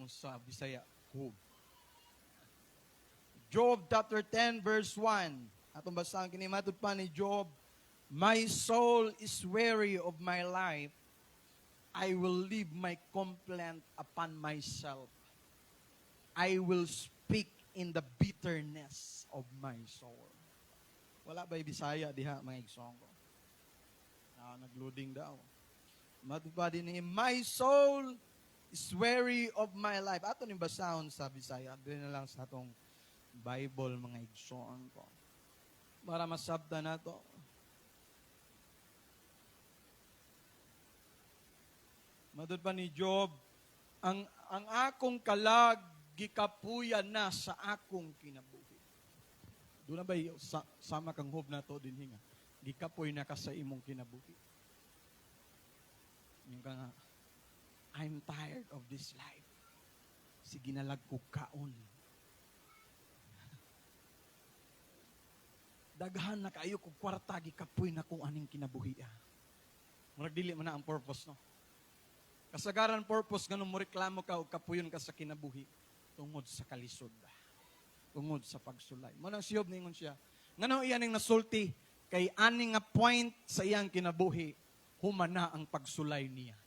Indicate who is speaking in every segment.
Speaker 1: Kung sa Bisaya, Job. Job chapter 10 verse 1. Atong basahan kini, matud pa ni Job, "My soul is weary of my life. I will leave my complaint upon myself. I will speak in the bitterness of my soul." Wala ba Bisaya diha, mga igsoon ko? Ah, nagloading daw. Matud pa din ni, "My soul is weary of my life." Ato ning basahon sa Bisaya. Dili na lang sa atong Bible, mga igsoon ko. Para masabta nato. Matud pa ni Job, Ang akong kalag gikapuyan na sa akong kinabuhi." Doon na ba sama kang Job na to din hinga? Gikapoy na ka sa imong kinabuhi. Yung ka nga, "I'm tired of this life. Sige na lag ko kaon. Daghan na kaayo kog kwarta, gikapoy na ko aning kinabuhi. Ah." Murag dili man na ang purpose, no? Kasagaran purpose nganong mo reklamo ka o kapuyon ka sa kinabuhi tungod sa kalisod. Tungod sa pagsulay. Mo nang si Job ningon siya. Ngano iya ning nasulti kay ani nga point sa iyang kinabuhi, humana ang pagsulay niya.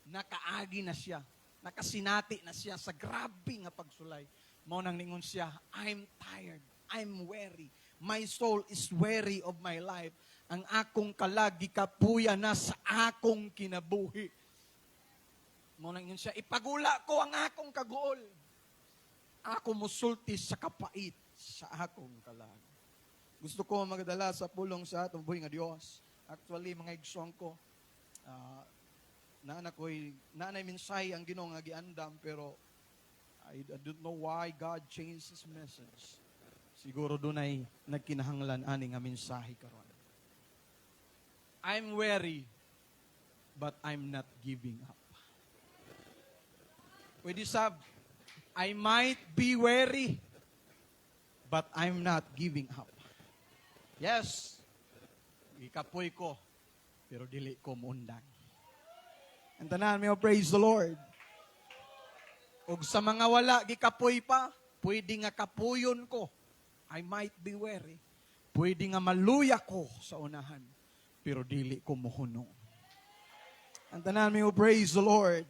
Speaker 1: Nakaagi na siya. Nakasinati na siya sa grabe nga pagsulay. Mao nang ningon siya, "I'm tired. I'm weary. My soul is weary of my life. Ang akong kalag gikapuya na sa akong kinabuhi." Mao nang ingon siya, "Ipagula ko ang akong kaguol. Ako musulti sa kapait sa akong kalag." Gusto ko magdala sa pulong sa atong buhi nga Dios. Actually, mga igsoon ko, naanay mensahe ang Ginoo nga giandam, pero I don't know why God changed His message. Siguro dunay nagkinahanglan ani nga mensahe karon. I'm weary, but I'm not giving up. Pwede sab, I might be weary, but I'm not giving up. Yes, gikapoy ko, pero dili ko muundang. Ang tanan, may praise the Lord. Og sa mga wala, gikapoy pa, pwede nga kapuyon ko. I might be weary. Pwede nga maluya ko sa unahan, pero dili ko muhunong. Ang tanan, may praise the Lord.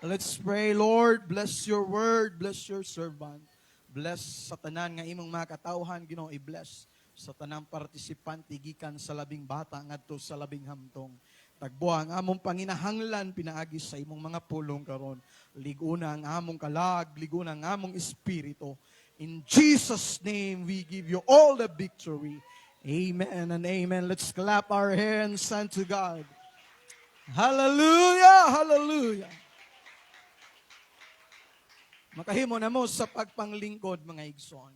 Speaker 1: Let's pray. Lord, bless your word, bless your servant. Bless sa tanan nga imong mga katawhan, Ginoo, i-bless sa tanang partisipante gikan sa labing bata ngadto sa labing hamtong. Tagbo ang among panginahanglan pinaagi sa imong mga pulong karon. Liguna ang among kalag, liguna ang among espiritu. In Jesus' name, we give you all the victory. Amen and amen. Let's clap our hands unto God. Hallelujah! Hallelujah! Makahimo na mo sa pagpanglingkod, mga igsoon.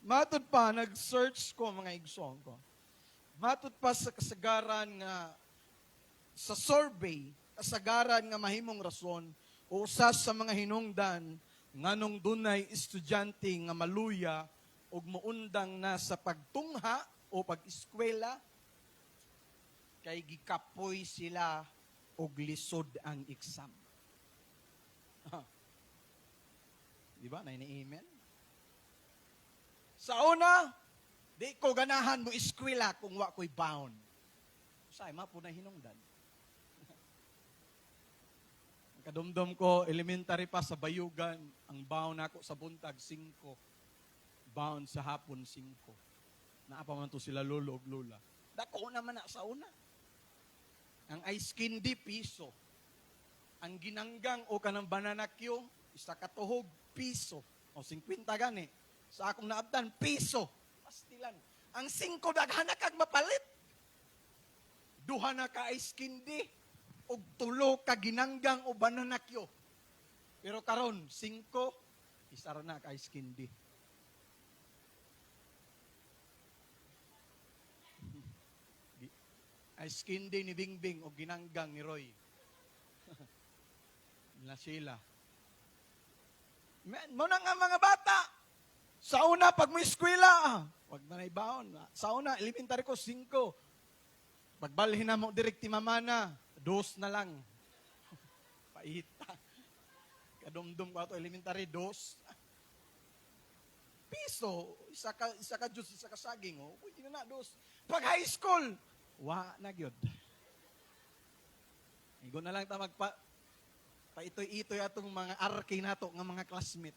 Speaker 1: Matud pa, nag-search ko, mga igsoon ko. Matud pa sa kasagaran nga sa survey, kasagaran nga mahimong rason, usa sa mga hinungdan nganong dunay estudyante nga maluya ug muundang na sa pagtungha o pag-eskwela kay gikapoy sila og lisod ang exam. Di ba? Nay amen? Sa una, di ko ganahan mo eskwela kung wa ko'y baon. Usay, mapo na hinungdan. Kadumdum ko, elementary pa sa Bayugan, ang baon nako sa buntag, 5. Baon sa hapon, 5. Naa pa man to sila lolo ug lola. Dako naman na sa una. Ang ice candy, piso. Ang ginanggang o kanang banana cue, isa ka tuhog, piso. O 50 gani. Sa akong naabtan, piso. Pastilan. Ang 5 daghan na kag mapalit. 2 na ka ice candy og 3 ka ginanggang o banana cue. Pero karon 5, isa ra na ka ice candy. Ice candy ni Bingbing o ginanggang ni Roy. Na sila. Men, mo na nga mga bata. Sa una, pag mo eskwela, wag na naibaon. Sa una, elementary ko, 5. Pagbalhin na mo direct ti mama na, 2 na lang. Paita. Kadumdum ko ato elementary, 2 piso, isa ka juice, isa ka saging, oh, pwede na na, 2. Pag high school, wa na gyud. Igo na lang ta magpa paitoy-itoy atong mga RK nato nga mga classmate.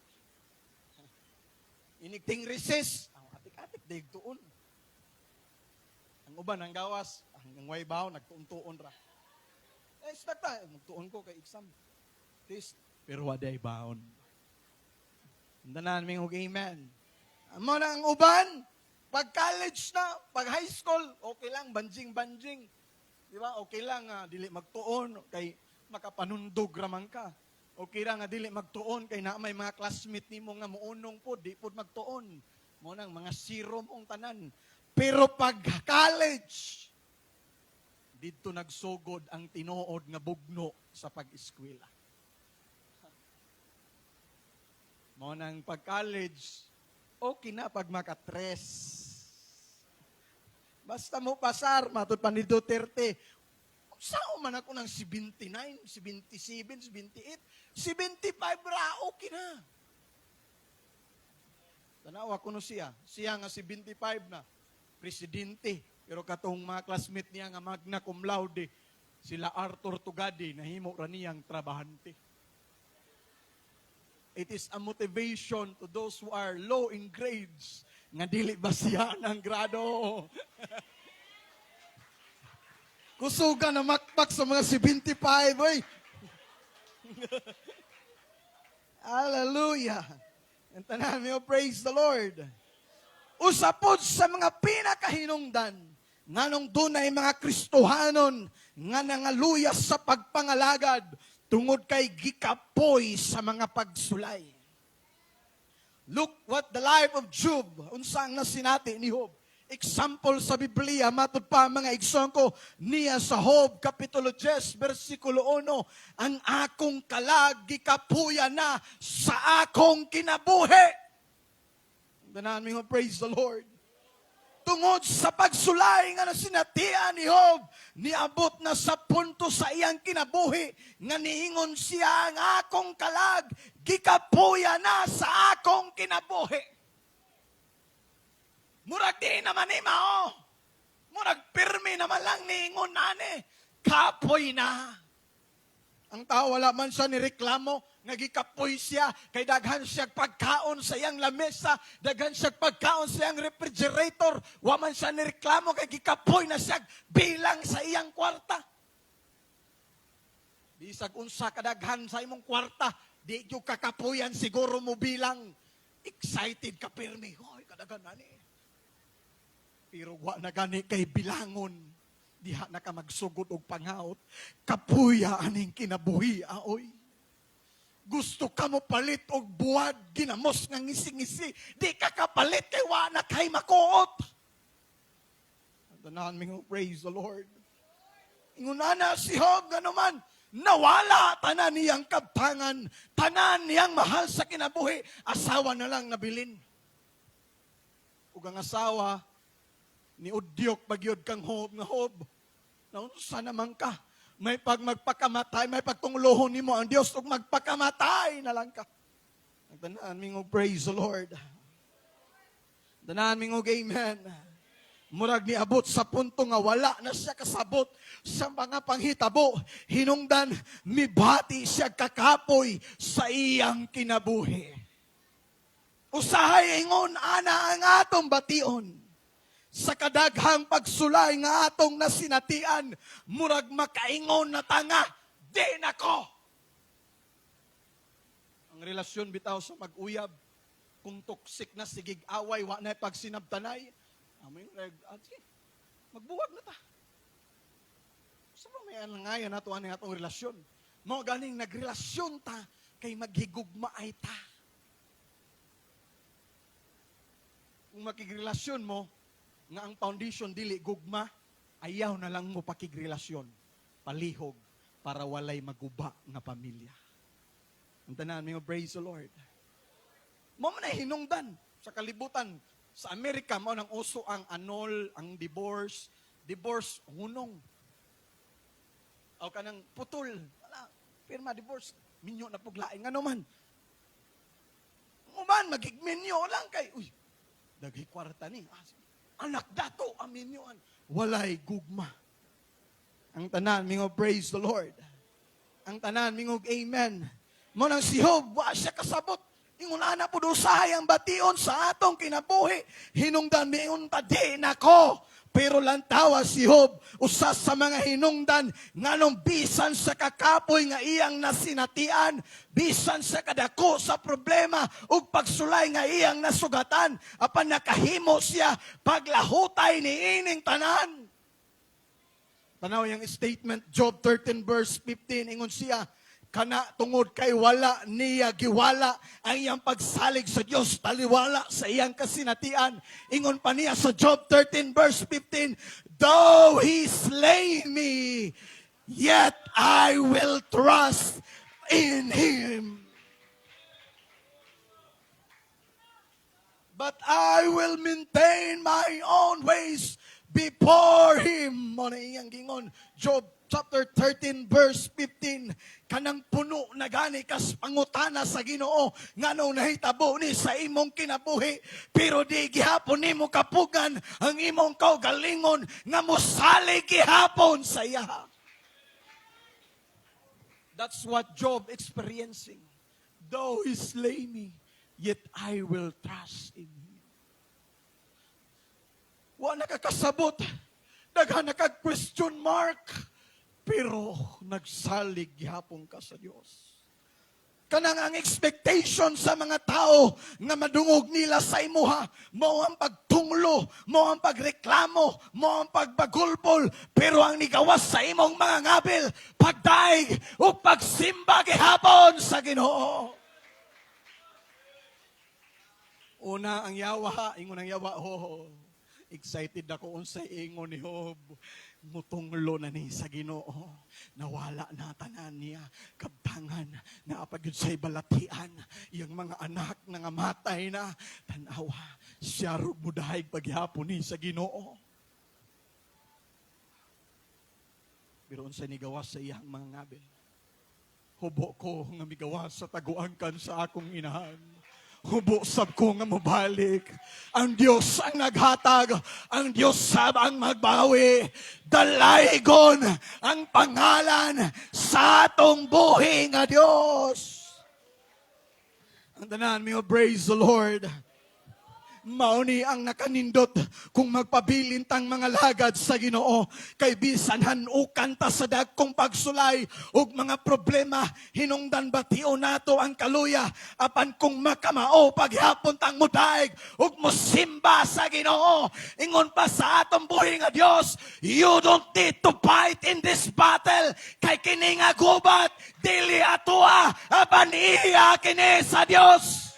Speaker 1: Inigting recess, ang atik-atik dayg tuon. Ang uban ang gawas, hanggang way baw nagtuon-tuon ra. Eh, snack ta, magtuon ko kay exam. Test, pero wa day baon. Tanan ming og amen. Amo na ang uban, pag college na, pag high school, okay lang, banjing-banjing. Di ba? Okay lang nga, dili magtuon, kay makapanundog raman ka. Okay ra nga dili magtuon, kay na may mga classmate nimo nga muunong po, di po magtuon. Mo nang mga zero mong tanan. Pero pag college, didto nagsugod ang tinuod nga bugno sa pag-eskwela. Mo nang pag college, okay na pag maka-3. Basta mo pasar, matud pa ni Duterte. Sao man ako ng 79, 77, 78, 75 ra, okay na. Tanawa ko no siya. Siya nga 75 na, presidente. Pero katong mga classmate niya nga magna cum laude, sila Arthur Tugade, nahimo ra niyang trabahante. It is a motivation to those who are low in grades nga dili basihan ang grado. Kusuga na makpak sa mga 75, oy. Hallelujah. And tanan mo, praise the Lord. Usa pod sa mga pinakahinungdan, nganong dunay mga Kristohanon nga nangaluya sa pagpangalagad tungod kay gikapoy sa mga pagsulay. Look what the life of Job, unsa ang nasinati ni Job. Example sa Biblia, matud pa, mga igsoon ko, niya sa Job, Kapitulo 10, versikulo 1, "Ang akong kalag gikapuya na sa akong kinabuhi." Tanan mo, praise the Lord. Tungod sa pagsulay nga nasinatian ni Job, niabot na sa punto sa iyang kinabuhi nga niingon siya, "Ang akong kalag gikapuya na sa akong kinabuhi." Murag di naman ni mao. Murag pirmi naman lang niingon nani. Kapoy na. Ang tao, wala man siya ni reklamo nga gikapoy siya kay daghan siya pagkaon sa iyang lamesa, daghan siya pagkaon sa iyang refrigerator. Wa man siya ni reklamo kay gikapoy na siya bilang sa iyang kwarta. Bisag unsa kadaghan sa imong kwarta, di gyud kakapuyan siguro mo bilang. Excited ka pirmi. Hoy, kadaghan na ni. Pero wa na gani kay bilangon. Diha na ka magsugod og panghaot. Kapuya aning kinabuhi, aoy. Gusto ka mo palit og buwad, ginamos nga ngisi-ngisi. Di ka kapalit kay wa na kay makuot. Tanan mingo, praise the Lord. Ingunana si Job, ganuman, nawala tanan niyang kabtangan, tanan niyang mahal sa kinabuhi, asawa na lang nabilin. Ug ang asawa, ni udyok pagyod kang Job nga, "Job, naunsa naman ka? May pag magpakamatay, may pagtunglohon nimo ang Dios ug magpakamatay na lang ka." Tanan mingo, praise the Lord. Tanan mingo, amen. Murag niabot sa punto nga wala na siya kasabot sa mga panghitabo. Hinungdan, mibati siya kakapoy sa iyang kinabuhi. Usahay ingon ana ang atong bation. Sa kadaghang pagsulay nga atong nasinatian, murag makaingon na tanga, "Di nako." Ang relasyon bitaw sa mag-uyab, kung toxic na, sigig away, wa na pagsinabtanay, amoy reg, ah, sige, magbuwag na ta. Sa ba may alangayan nato ani atong relasyon? Mao ganing nagrelasyon ta kay maghigugma ay ta. Kung makigrelasyon mo nga ang foundation dili gugma, ayaw na lang mo pakigrelasyon. Palihog para walay maguba nga pamilya. Ang tanan mo, praise the Lord. Mao man ay hinungdan sa kalibutan. Sa Amerika, mao nang uso ang annul, ang divorce. Divorce, hunong. O kanang putol. Wala. Pirma divorce, minyo na pug lain. Ngano man? Uban, magigminyo lang kay, uy, daghay kwarta ni. Ah, sige. Anak dato, ang minyoan. Walay gugma. Ang tanan, mingog, "Praise the Lord." Ang tanan, mingog, "Amen." Mao nang si Job, wa siya kasabot. Ingon ana pud usahay ang bation sa atong kinabuhi. Hinungdan miingon ta, "Di nako." Pero lantawa si Job, usa sa mga hinungdan nganong bisan sa kakapoy nga iyang nasinatian, bisan sa kadako sa problema ug pagsulay nga iyang nasugatan, apan nakahimo siya paglahutay ni ining tanan. Tanaw yung statement, Job 13 verse 15, ingon siya, kana tungod kay wala niya giwala ang iyang pagsalig sa Dios taliwala sa iyang kasinatian. Ingon pa niya sa Job 13 verse 15, "Though he slay me, yet I will trust in him. But I will maintain my own ways before him." Mao na iyang gingon. Job chapter 13 verse 15. Kanang puno na gani kas pangutana sa Ginoo nganong nahitabo ni sa imong kinabuhi, pero di gihapon nimo kapugan ang imong kaugalingon nga mosalig gihapon sa iya. That's what Job experiencing. "Though he slay me, yet I will trust in him." Wa nakakasabot. Daghan nakag question mark. Pero nagsalig gihapon ka sa Dios. Kanang ang expectation sa mga tao nga madungog nila sa imuha, mao ang pagtunglo, mao ang pagreklamo, mao ang pagbagulbol, pero ang nigawas sa imong mga ngabil, pagdaig ug pagsimba gihapon sa Ginoo. Una ang yawa, ingon ang yawa, "Oh, excited ako unsay ingon ni Job. Mutunglo na ni sa Ginoo. Nawala na tanan niya. Kabtangan, naa pa gyud siya'y balatian. Iyang mga anak nangamatay na. Tanawa, siya rog mudahig paghapon ni sa Ginoo." Pero unsay nigawas sa iyang mga ngabil? "Hubo ko nga migawas sa taguangkan sa akong inahan. Hubo sab ko nga mobalik. Ang Dios ang naghatag, ang Dios sab ang magbawi. Dalaygon ang pangalan sa atong buhi nga Dios." Ang tanan, may praise the Lord. Mao ni ang nakanindot kung magpabilin tang mga lagad sa Ginoo kay bisan hanukan ta sa dagkong pagsulay ug mga problema, hinungdan bation nato ang kaluya, apan kung makamao paghapon tang mudaig ug mosimba sa Ginoo. Ingon pa sa atong buhi nga Dios, "You don't need to fight in this battle kay kini nga gubat dili atoa apan iya kini sa Dios."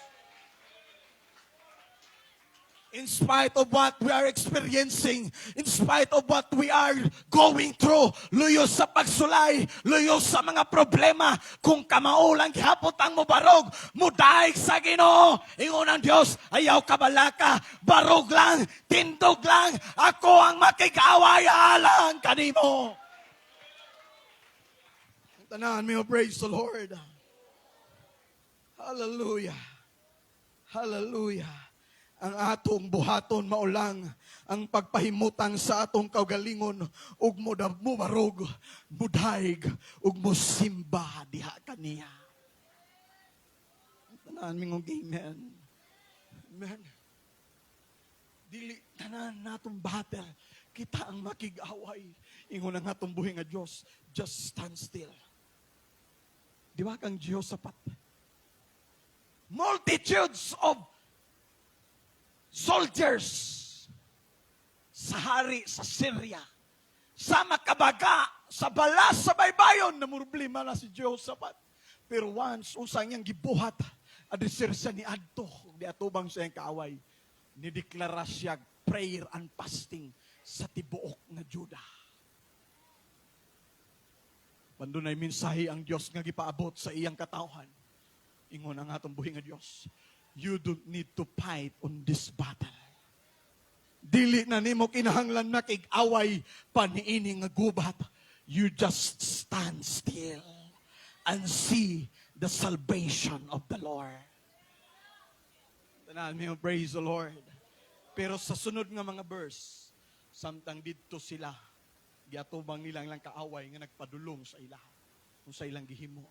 Speaker 1: In spite of what we are experiencing, in spite of what we are going through, luyo sa pagsulay, luyo sa mga problema, kung kamao lang gihapon ang mobarog, mudaig sa Ginoo. Ingon ang Dios, "Ayaw kabalaka, barog lang, tindog lang, ako ang makig-away alang kanimo." Tanan, may praise the Lord. Hallelujah. Hallelujah. Ang atong buhaton mao lang ang pagpahimutang sa atong kaugalingon ug mubarog, mudaig ug musimba diha kaniya. Tanan mingong amen. Amen. Dili tanan natong battle kita ang makig-away. Ingon ang atong buhi nga Dios, "Just stand still." Di ba kang Jehoshaphat? Multitudes of soldiers sa hari sa Syria. Sa makabaga, sa balas, sa baybayon, na problema na si Jehoshaphat. Pero once, unsa niyang gibuhat, adresir siya ni adto, di atubang siya yung kaaway, nideklara siya prayer and fasting sa tibuok nga Judah. Pandunay mensahe ang Dios nga gipaabot sa iyang katawhan. Ingon ang atong buhi nga Dios, "You don't need to fight on this battle. Dili na nimo kinahanglan makig-away paniini nga gubat. You just stand still." and see the salvation of the Lord." Tanan mo, praise the Lord. Pero sa sunod nga mga verse, samtang didto sila, giatubang nila ang ilang kaaway nga nagpadulong sa ila. Kung sa ilang gihimo.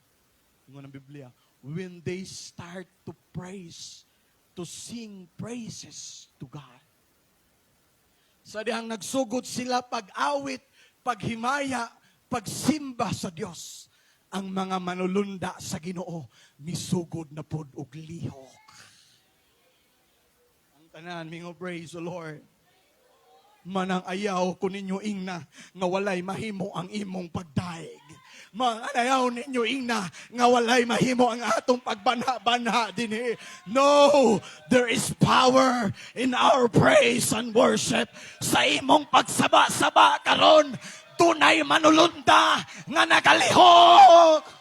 Speaker 1: Ingon ang Biblia, when they start to praise, to sing praises to God. Sa dihang nagsugod sila pag-awit, paghimaya, pagsimba sa Dios, ang mga manulunda sa Ginoo misugod na pod og lihok. Ang tanan mingo, praise the Lord. Manang ayaw ko ninyo ingna nga walay mahimo ang imong pagdaig. Manang ayaw ninyo ingna nga walay mahimo ang atong pagbanha-banha dinhi. No, there is power in our praise and worship. Sa imong pagsaba-saba karon, dunay manulunda nga nakalihok.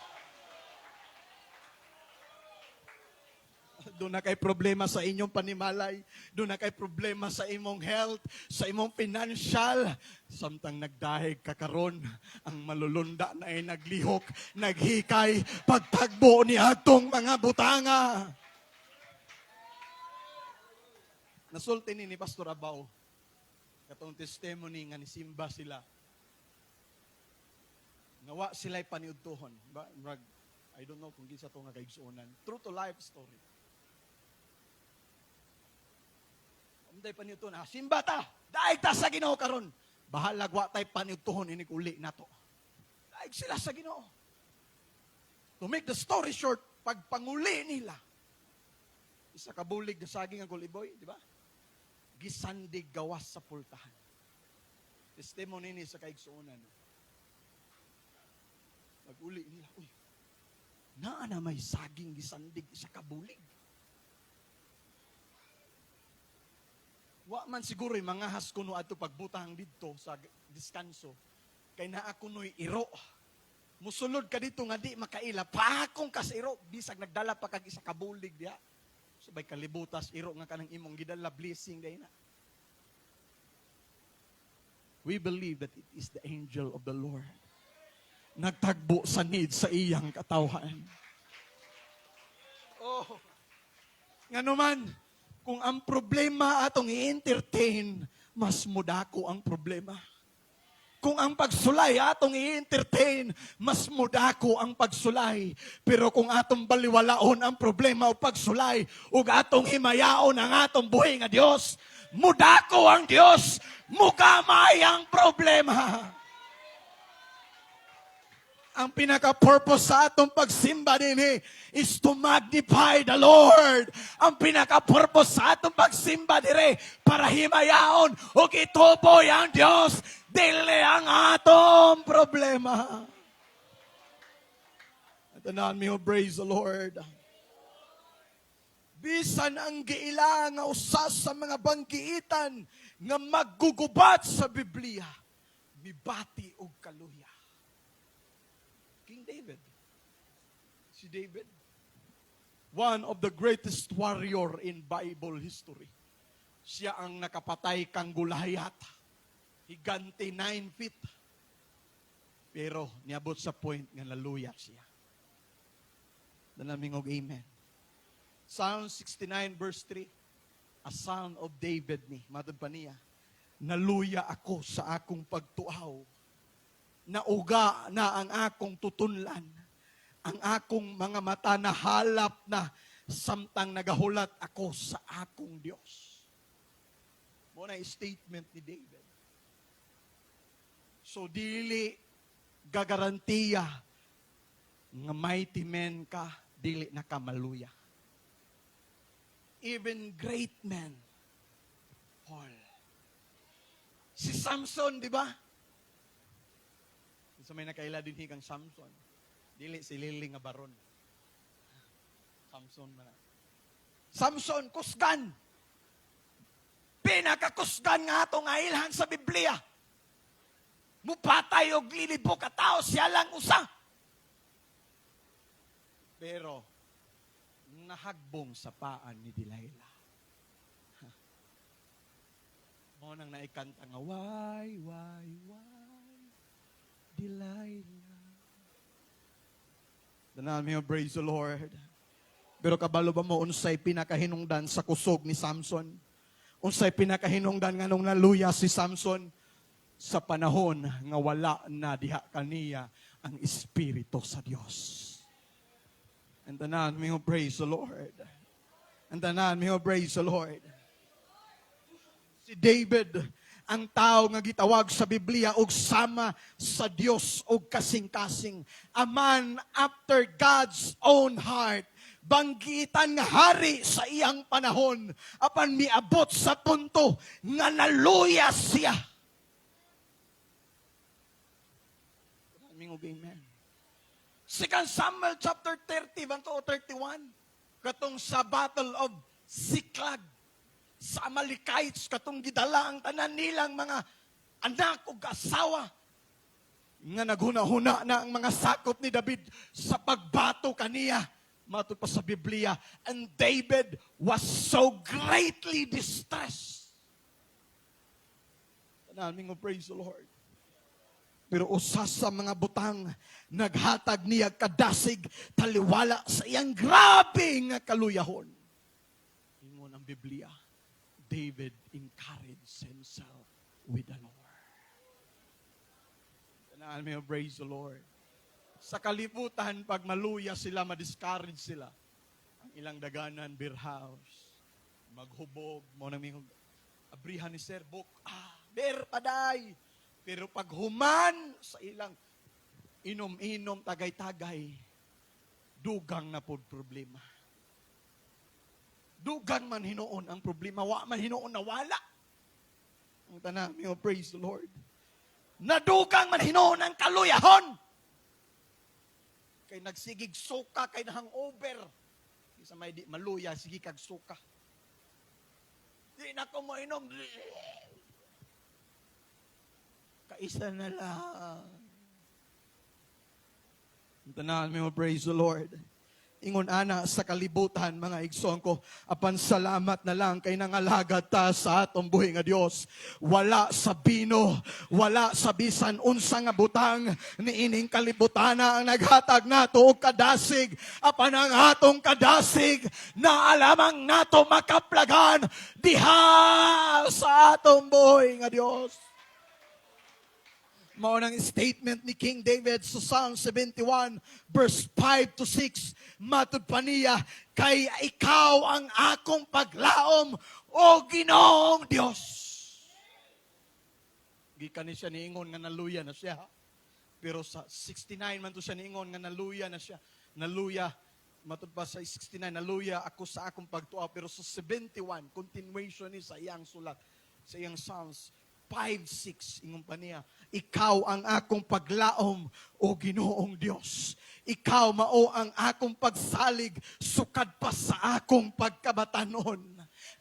Speaker 1: Duna kay problema sa inyong panimalay, duna kay problema sa imong health, sa imong financial. Samtang nagdahig ka karon, ang malulunda na ay naglihok, naghikay, pagtagbo ni atong mga butanga. Nasulti ni Pastor Abaw, katong testimony nga nisimba sila. Nga wa sila'y paniudtuhon. Ba, murag, I don't know kung kinsa to nga kaigsuonan. True to life story. Unday paniudtuhon, ah, simba ta! Daig ta sa Ginoo karon. Bahalag wa tay paniudtuhon inig uli nato. Daig sila sa Ginoo. To make the story short, pagpanguli nila, isa ka bulig na saging ang kuliboy, di ba? Gisandig gawas sa pultahan. Testimony ni sa kaigsuonan. Pag-uli nila, uy, naa na may saging gisandig isa ka bulig. Wa man siguro yung mga kuno adto pagbutang didto sa diskanso. Kay naa kuno'y iro. Musulod ka dito nga di makaila, pakong ka sa iro, bisag nagdala pa kag isa ka bulig diha. Sabay kalibutas iro nga kanang imong gidala, blessing day na. We believe that it is the angel of the Lord. Nagtagbo sa need sa iyang katawhan. Oh. Nganuman, kung ang problema atong i-entertain, mas mudako ang problema. Kung ang pagsulay atong i-entertain, mas mudako ang pagsulay. Pero kung atong baliwalaon ang problema o pagsulay, ug atong himayaon ang atong buhi nga Dios, mudako ang Dios, mugamay ang problema. Ang pinaka-purpose sa atong pagsimba dinhi is to magnify the Lord. Ang pinaka-purpose sa atong pagsimba dire para himayaon ug ituboy ang Dios, dili ang atong problema. At mi, praise the Lord. Bisan ang giila nga usa sa mga banggiitan nga maggugubat sa Biblia, mibati og kaluya. King David. Si David, one of the greatest warrior in Bible history. Siya ang nakapatay kang Goliath. Higante 9 feet. Pero niabot sa point nga naluya siya. Danaming og amen. Psalm 69 verse 3. A Psalm of David ni. Matod pa niya. "Naluya ako sa akong pagtuaw. Nauga na ang akong tutunlan. Ang akong mga mata nahalap na samtang nagahulat ako sa akong Dios." Mao na statement ni David. So dili gagarantiya nga mighty men ka, dili na ka maluya. Even great men fall. Si Samson, di ba? Sa may nakaila din kang Samson. Dili si Lili nga baron. Samson man na. Samson, kusgan. Pinakakusgan nga atong ailhan sa Biblia. Mupatay og lilibo ka tao, siya lang usa. Pero, nahagbong sa paan ni Delilah. Mao nang naikanta nga, Why, Delilah?" Tanan mi, praise the Lord. Pero kabalo ba mo unsay pinakahinungdan sa kusog ni Samson? Unsay pinakahinungdan nganong naluya si Samson? Sa panahon nga wala na diha kaniya ang Espiritu sa Dios. And tanan mi, praise the Lord. And tanan mi, praise the Lord. Si David, ang tao nga gitawag sa Biblia og sama sa Dios og kasing-kasing. A man after God's own heart. Banggitan nga hari sa iyang panahon. Apan miabot sa punto nga naluya siya. Mingog amen. Second Samuel chapter 30, ba to, o 31? Katong sa Battle of Ziklag sa Amalekites, katong gidala ang tanan nilang mga anak ug asawa nga naghuna-huna na ang mga sakop ni David sa pagbato kaniya. Matud pa sa Biblia, and David was so greatly distressed. Tanan mingo, praise the Lord. Pero usa sa mga butang naghatag niya kadasig, taliwala sa iyang grabe nga kaluyahon. Ingon ang Biblia, David encouraged himself with the Lord. Tanan mo, praise the Lord. Sa kalibutan, pag maluya sila, ma-discourage sila, ang ilang daganan, beer house, maghubog, mo na mingog, abrihan ni Sir Book, beer paday. Pero pag human sa ilang inom-inom, tagay-tagay, dugang na pod problema. Dugang man hinuon ang problema, wa man hinuon nawala. Ang tanan, oh, praise the Lord. Nadugang man hinuon ang kaluyahon. Kay nagsigig suka, kay na-hangover. Isa may di maluya, sige kag suka. Di na ko mo inom. Kaisa na lang. Ang tanan mo, praise the Lord. Ingon ana sa kalibutan, mga igsoon ko, apan salamat na lang kay nangalagad ta sa atong buhi nga Dios. Wala sa bino, wala sa bisan unsa nga butang niining kalibutana ang naghatag nato og kadasig. Apan ang atong kadasig na alamang nato makaplagan diha sa atong buhi nga Dios. Mao nang statement ni King David sa Psalm 71 verse 5 to 6. Matud pa niya, "Kay ikaw ang akong paglaom, o Ginoong Dios." Gikan ni siya niingon nga naluya na siya. Pero sa 69 man to siya niingon nga naluya na siya. Naluya, matud pa sa 69, "Naluya ako sa akong pagtuo." Pero sa 71, continuation ni sa iyang sulat, sa iyang Psalms 5:6, ingon pa niya, "Ikaw ang akong paglaom, o Ginoong Dios. Ikaw mao ang akong pagsalig, sukad pa sa akong pagkabatanon."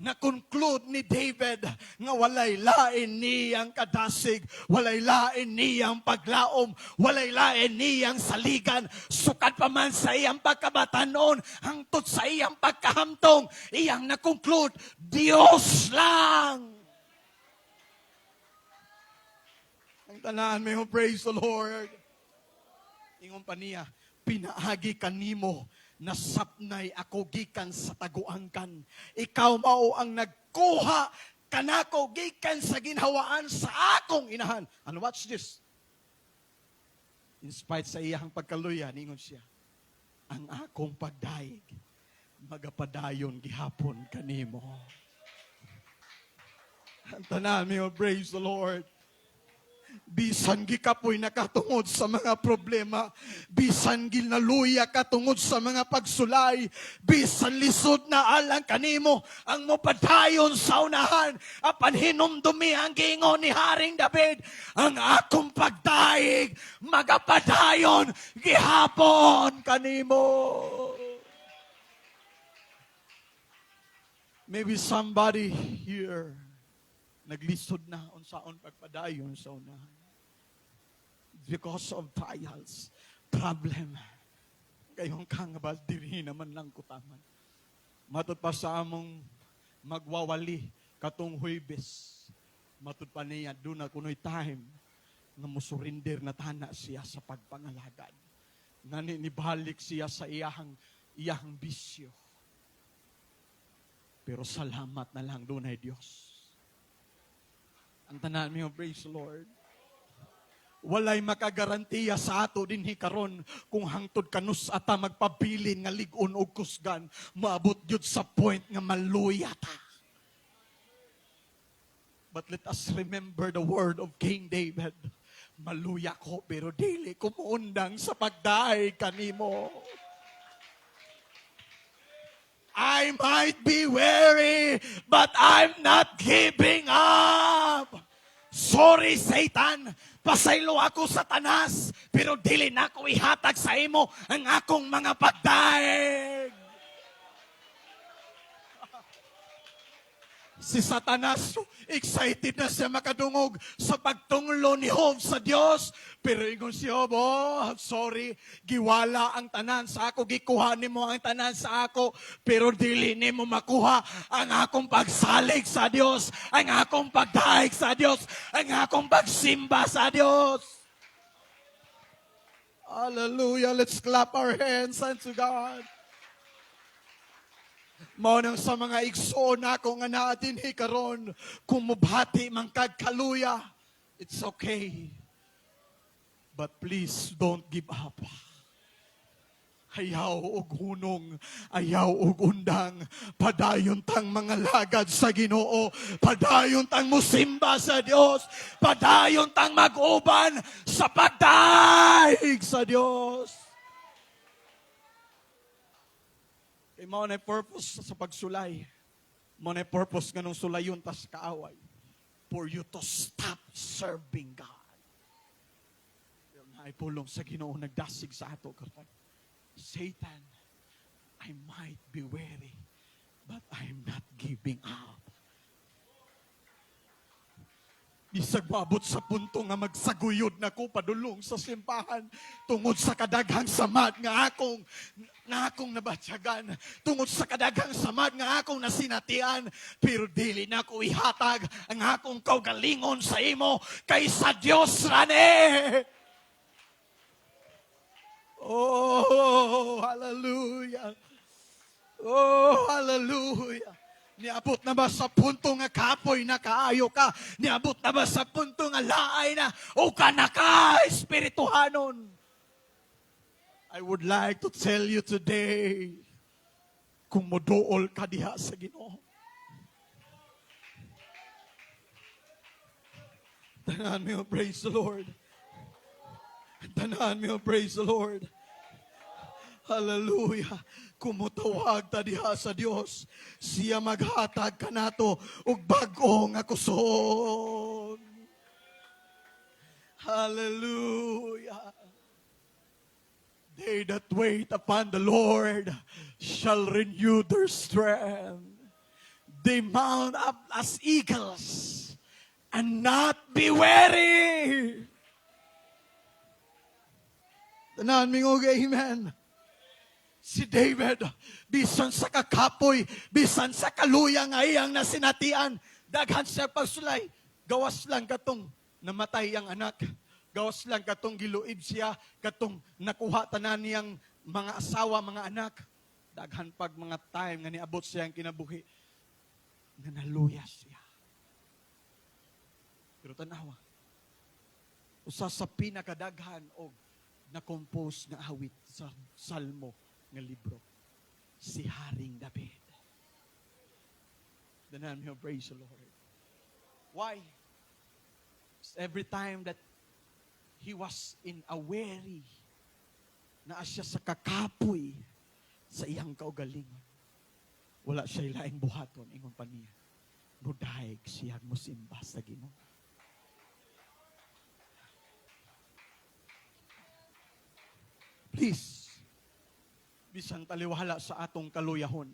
Speaker 1: Na-conclude ni David nga walay lain niyang kadasig, walay lain niyang paglaom, walay lain niyang saligan, sukad pa man sa iyang pagkabatanon, hangtod sa iyang pagkahamtong, iyang na-conclude, Dios lang. Ang tanan may praise the Lord. Ingon pa niya, "Pinaagi kanimo nasapnay ako gikan sa taguangkan. Ikaw mao ang nagkuha kanako gikan sa ginhawaan sa akong inahan." And watch this. In spite sa iyang pagkaluya, ningon siya, "Ang akong pagdayeg, magapadayon gihapon kanimo." Ang tanan, may praise the Lord. Bisan gikapoy na katungod sa mga problema, bisan ginaluya katungod sa mga pagsulay, bisan lisod na alang kanimo ang mopadayon sa unahan, apan hinumdumi ang giingon ni Haring David, "Ang akong pagdaig magapadayon gihapon kanimo." Maybe somebody here naglisod na unsaon pagpadayon sa unahan. Because of trials, problem. Kayon ka nga ba, diri naman lang kutaman. Matud pa sa among magwawali katong Huwebes. Matud pa niya, doon na kuno'y time nga musurrender na tana siya sa pagpangalagad. Ngani nibalik siya sa iyahang bisyo. Pero salamat na lang, dunay Dios. Ang tanan mo, praise the Lord. Walay makagarantiya sa ato dinhi karon kung hangtod kanus-a ta magpabilin nga lig-on og kusgan, maabot gyud sa point nga maluya ta. But let us remember the word of King David. "Maluya ko, pero dili ko muundang sa pagdaig kanimo." I might be weary, but I'm not giving up. Sorry, Satan. Pasaylo ako, Satanas, pero dili na ako ihatag sa imo ang akong mga pagdaig. Si Satanas, excited na siya makadungog sa pagtunglo ni Job sa Dios. Pero ingon si Job, "Oh, sorry, giwala ang tanan sa ako, gikuha nimo ang tanan sa ako, pero dili nimo makuha ang akong pagsalig sa Dios, ang akong pagdaig sa Dios, ang akong pagsimba sa Dios." Hallelujah. Let's clap our hands unto God. Mao nang sa mga igsoon nako nga naa dinhi karon, kung mubati man kag kaluya, it's okay. But please don't give up. Ayaw og hunong, ayaw og undang, padayon tang mangalagad sa Ginoo, padayon tang musimba sa Dios, padayon tang mag-uban sa pagdaig sa Dios. Kay mao na purpose sa pagsulay. Mao na purpose nganong sulayon tas kaaway. For you to stop serving God. Pero naay pulong sa Ginoo nagdasig sa ato karon. "Satan, I might be weary, but I'm not giving up." Bisag maabot sa punto nga magsaguyod na ko padulong sa simbahan tungod sa kadaghang samad nga akong nabatyagan, tungod sa kadaghang samad nga akong nasinatian, pero dili na ko ihatag ang akong kaugalingon sa imo, kay sa Dios ra ni. Oh, hallelujah. Oh, hallelujah. Niabot na ba sa punto nga kapoy na kaayo ka? Niabot na ba sa punto nga laay na o ka na ka espirituhanon? I would like to tell you today, kung moduol ka diha sa Ginoo. Tanan mo, praise the Lord. Tanan mo, praise the Lord. Hallelujah. Kung motawag ta diha sa Dios, siya maghatag kanato og bag-o nga kusog. Hallelujah. They that wait upon the Lord shall renew their strength. They mount up as eagles and not be weary. Tanan mingog, amen. Si David, bisan sa kakapoy, bisan sa kaluya nga iyang nasinatian, daghan siya pagsulay, gawas lang katong namatay ang anak, gawas lang katong giluib siya, katong nakuha tanan niyang mga asawa, mga anak. Daghan pag mga time nga niabot siya ang kinabuhi, nga naluya siya. Pero tanawa, usa sa pinakadaghan og na-compose nga awit sa Salmo nga libro, si Haring David. Tanan mo, praise the Lord. Why? Every time that he was in a weary, naa siya sa kakapoy sa iyang kaugalingon, wala siya laing buhaton, ingon pa niya, mudaig siya musimba sa Ginoo. Please, bisan taliwala sa atong kaluyahon,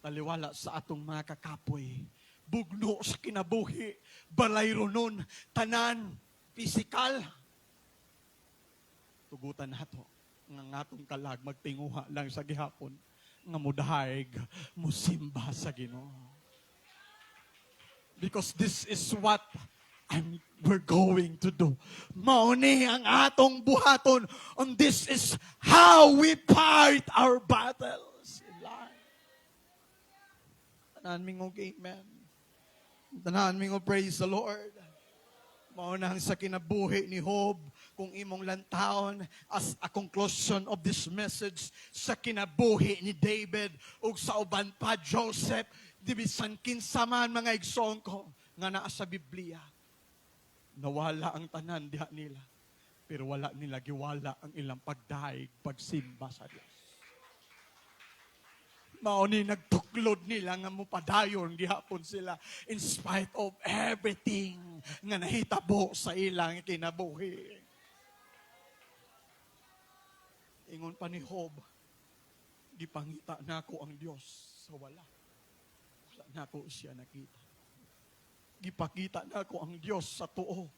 Speaker 1: taliwala sa atong mga kakapoy, bugno sa kinabuhi, balay ronon, tanan, pisikal, tugutan nato nga ngatong kalag magtinguha lang sa gihapon nga mudahig musimba sa Ginoo. Because this is what We're going to do. Mao ni ang atong buhaton. And this is how we fight our battles in life. Tanan mingog amen. Tanan mingog praise the Lord. Mao na ang sa kinabuhi ni Job, kung imong lantawon as a conclusion of this message, sa kinabuhi ni David ug sa uban pa, Joseph, di bisan kinsa man, mga igsoon ko nga naa sa Biblia, nawala ang tanan diha nila, pero wala nila giwala ang ilang pagdaig, pagsimba sa Dios. Mao ni nagtuklod nila nga mopadayon gihapon sila in spite of everything nga nahitabo sa ilang kinabuhi. Ingon pa ni Job, "Gipangita nako ang Dios sa wala. Wala nako siya nakita. Gipakita nako ang Dios sa tuo,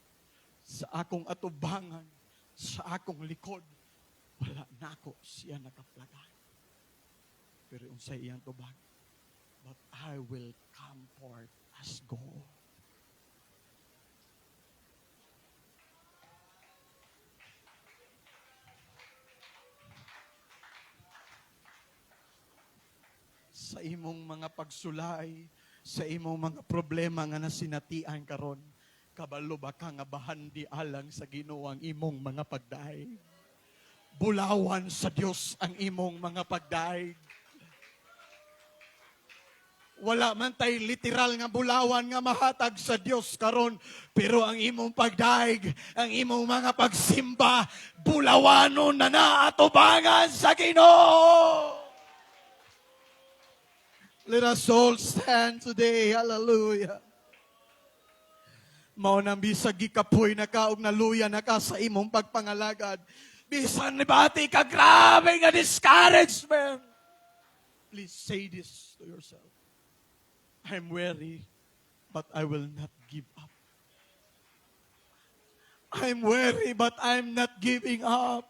Speaker 1: sa akong atubangan, sa akong likod. Wala nako siya nakaplagan." Pero unsay iyang tubag? "But I will come forth as gold." Sa imong mga pagsulay, sa imong mga problema nga nasinatian karon, kabalo ba ka nga bahandi alang sa Ginoo ang imong mga pagdaig? Bulawan sa Dios ang imong mga pagdaig. Wala man tay literal nga bulawan nga mahatag sa Dios karon, pero ang imong pagdaig, ang imong mga pagsimba, bulawanon na naatubangan sa Ginoo. Let us all stand today. Hallelujah. Mao nang bisag gikapoy na ka og naluya na ka sa imong pagpangalagad, bisan nibati ka grabe nga discouragement, please say this to yourself: "I'm weary, but I will not give up. I'm weary, but I'm not giving up.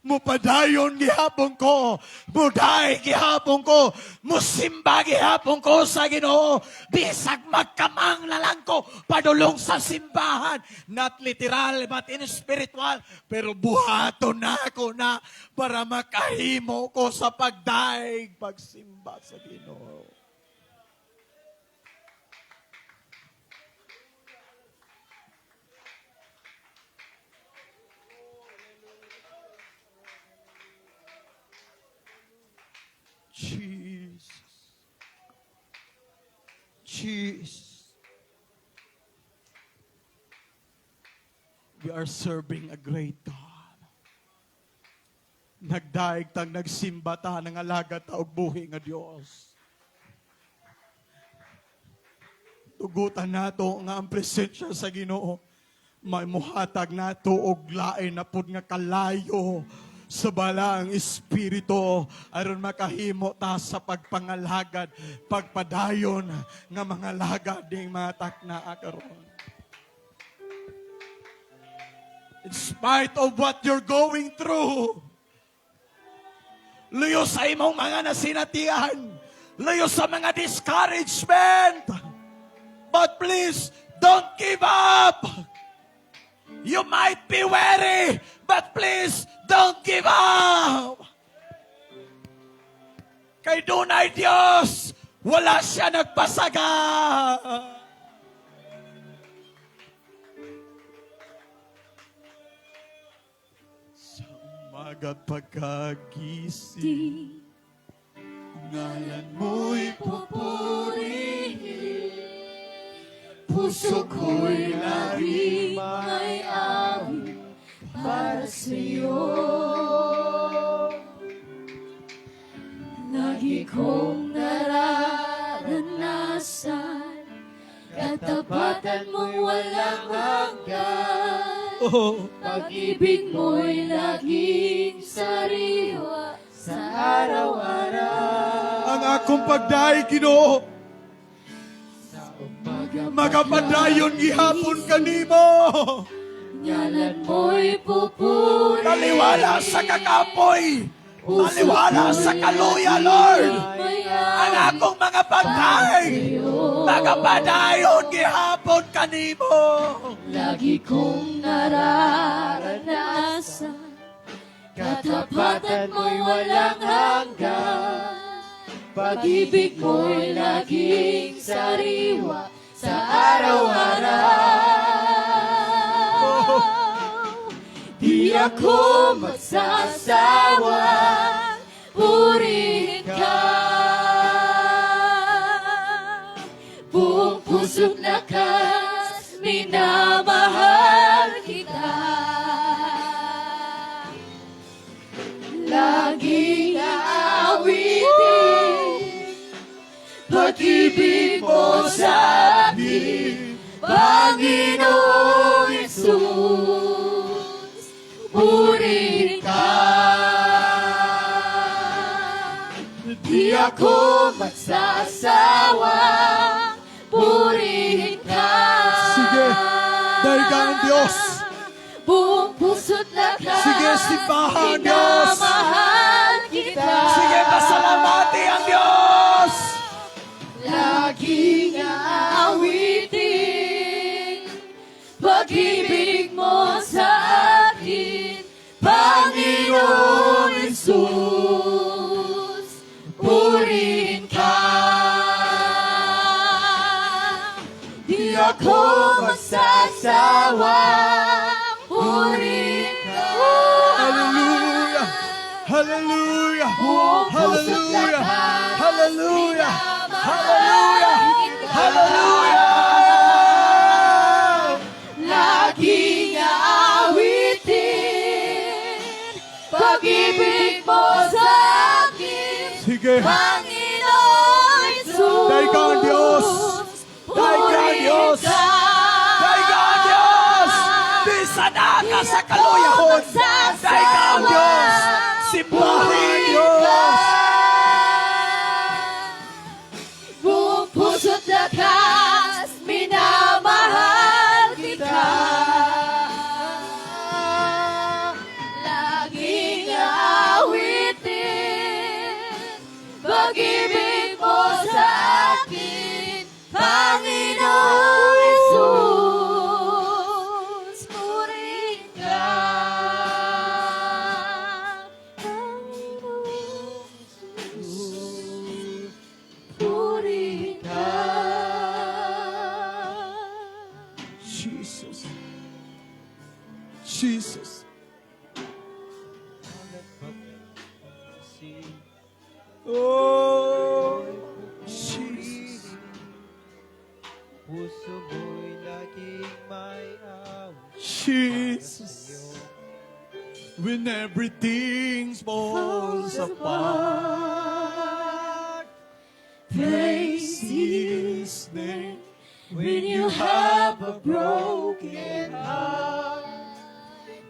Speaker 1: Mupadayon gihapon ko. Mudaig gihapon ko. Musimba gihapon ko sa Ginoo. Bisag magkamang na lang ko padulong sa simbahan." Not literal, but in spiritual. Pero buhaton na ako na para makahimo ko sa pagdaig, pagsimba sa Ginoo. Jesus. Jesus. We are serving a great God. Nagdaig tag nagsimba ta, nangalagad ta og buhi nga Dios. Tugutan nato nga ang presensya sa Ginoo may muhatag nato og lain na pud nga kalayo sa Balaang Espiritu aron makahimo ta sa pagpangalagad, pagpadayon nga mga lagad ning mga takna karon. In spite of what you're going through, luyo sa imong mga nasinatian, luyo sa mga discouragement, but please, don't give up. You might be weary, but please, don't give up. Kay dunay Diyos, wala siya nagpasaga. Sa umaga pagkagising, ngalan mo'y pupurihin. Puso ko'y laging
Speaker 2: may awit para sa'yo. Lagi kong nararanasan katapatan mong walang hanggan.
Speaker 1: Oh.
Speaker 2: Pag-ibig mo'y laging sariwa sa araw-araw.
Speaker 1: Ang akong pagdaig, Ginoo,
Speaker 2: Sa umaga
Speaker 1: magapadayon gihapon kanimo.
Speaker 2: Ngalan mo'y pupurihin.
Speaker 1: Taliwala sa kakapoy, Taliwala sa kaluya, Lord. Ang akong mga pagkain, magapadayon gihapon kanimo.
Speaker 2: Lagi kong nararanasan, katapatan mo'y walang hanggan. Pag-ibig mo'y laging sariwa sa araw-araw. Di ako magsasawa, purihin ka. Buong puso't lakas, minamahal kita. Laging aawitin pag-ibig mo sa akin, Panginoong Jesus, purihin ka. Di ako magsasawa, purihin ka.
Speaker 1: Sige, dayga ang Diyos.
Speaker 2: Buong puso't lakas,
Speaker 1: Sige, simbahan, Diyos.
Speaker 2: Minamahal kita.
Speaker 1: Sige, pasalamati ang Diyos.
Speaker 2: Laging aawitin pag-ibig mo sa akin, Panginoon Jesus, purihin ka. Di ako magsasawa, purihin ka.
Speaker 1: Hallelujah! Hallelujah!
Speaker 2: Buong puso't
Speaker 1: Hallelujah!
Speaker 2: lakas,
Speaker 1: Hallelujah!
Speaker 2: minamahal
Speaker 1: Hallelujah!
Speaker 2: kita.
Speaker 1: Hallelujah!
Speaker 2: Laging aawitin pag-ibig mo sa akin,
Speaker 1: Sige.
Speaker 2: Panginoon Jesus.
Speaker 1: Dayga ang Diyos. Dayga ang Diyos.
Speaker 2: Purihin ka.
Speaker 1: Dayga ang Diyos! Bisan naa ka sa kaluyahon. Dayga ang Diyos! Simbahan ang Diyos!
Speaker 2: Buong puso't lakas, minamahal kita. Laging aawitin pag-ibig mo sa akin, Panginoong Jesus, purihin ka. Panginoong Jesus, purihin ka.
Speaker 1: Jesus. Jesus. Oh, Jesus.
Speaker 3: Puso mo'y laging may awit
Speaker 1: Jesus. When everything falls apart,
Speaker 2: Praise
Speaker 1: His name.
Speaker 2: When you have a broken heart,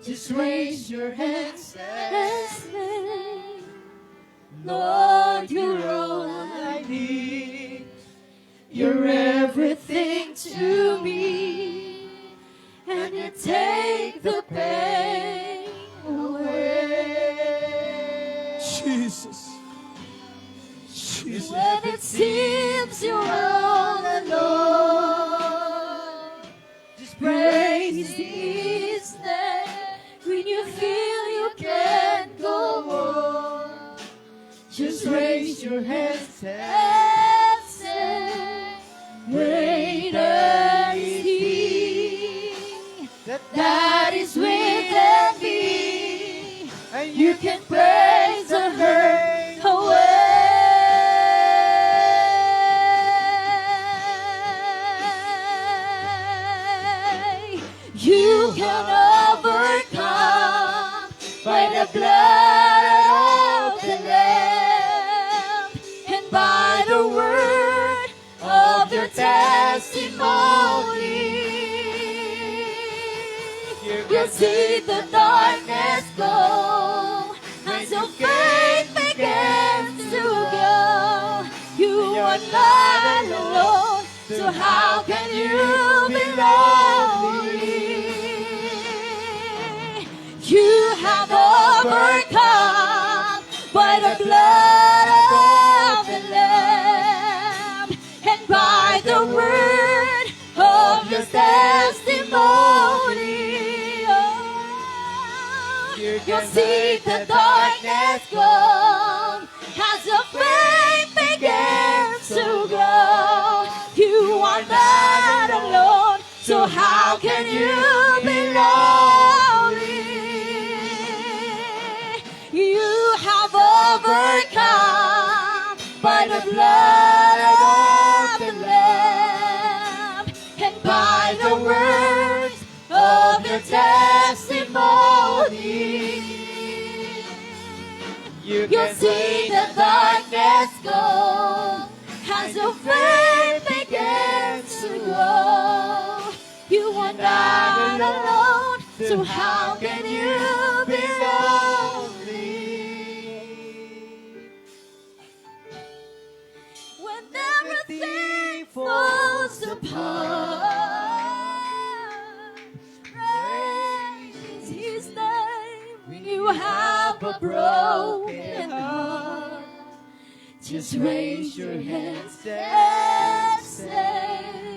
Speaker 2: just raise your hands and say, "Lord, you're all I need. You're everything to me. And you take the pain away."
Speaker 1: Jesus. Jesus.
Speaker 2: When it seems you're all alone, just praise His name. When you feel you can't go on, just raise your hands and say, "Greater is He that is within me."
Speaker 3: And
Speaker 2: You can praise the hurt away. You can overcome by the blood of the Lamb and by the word of your testimony. You'll see the darkness go as your faith begins to grow. You are not alone, so how can you be lonely? You have overcome By the blood of the Lamb and by the word of your testimony. Oh, you'll see the darkness gone as your faith begins to grow. You are not alone, so how can you be lonely? You have overcome by the blood of the Lamb and by the words of your testimony.
Speaker 3: You
Speaker 2: You'll
Speaker 3: can
Speaker 2: see the darkness go as your faith begins to grow. You are not alone, so how can you be lonely? When everything falls apart, praise His name. When you have a broken heart, just raise your hands and say,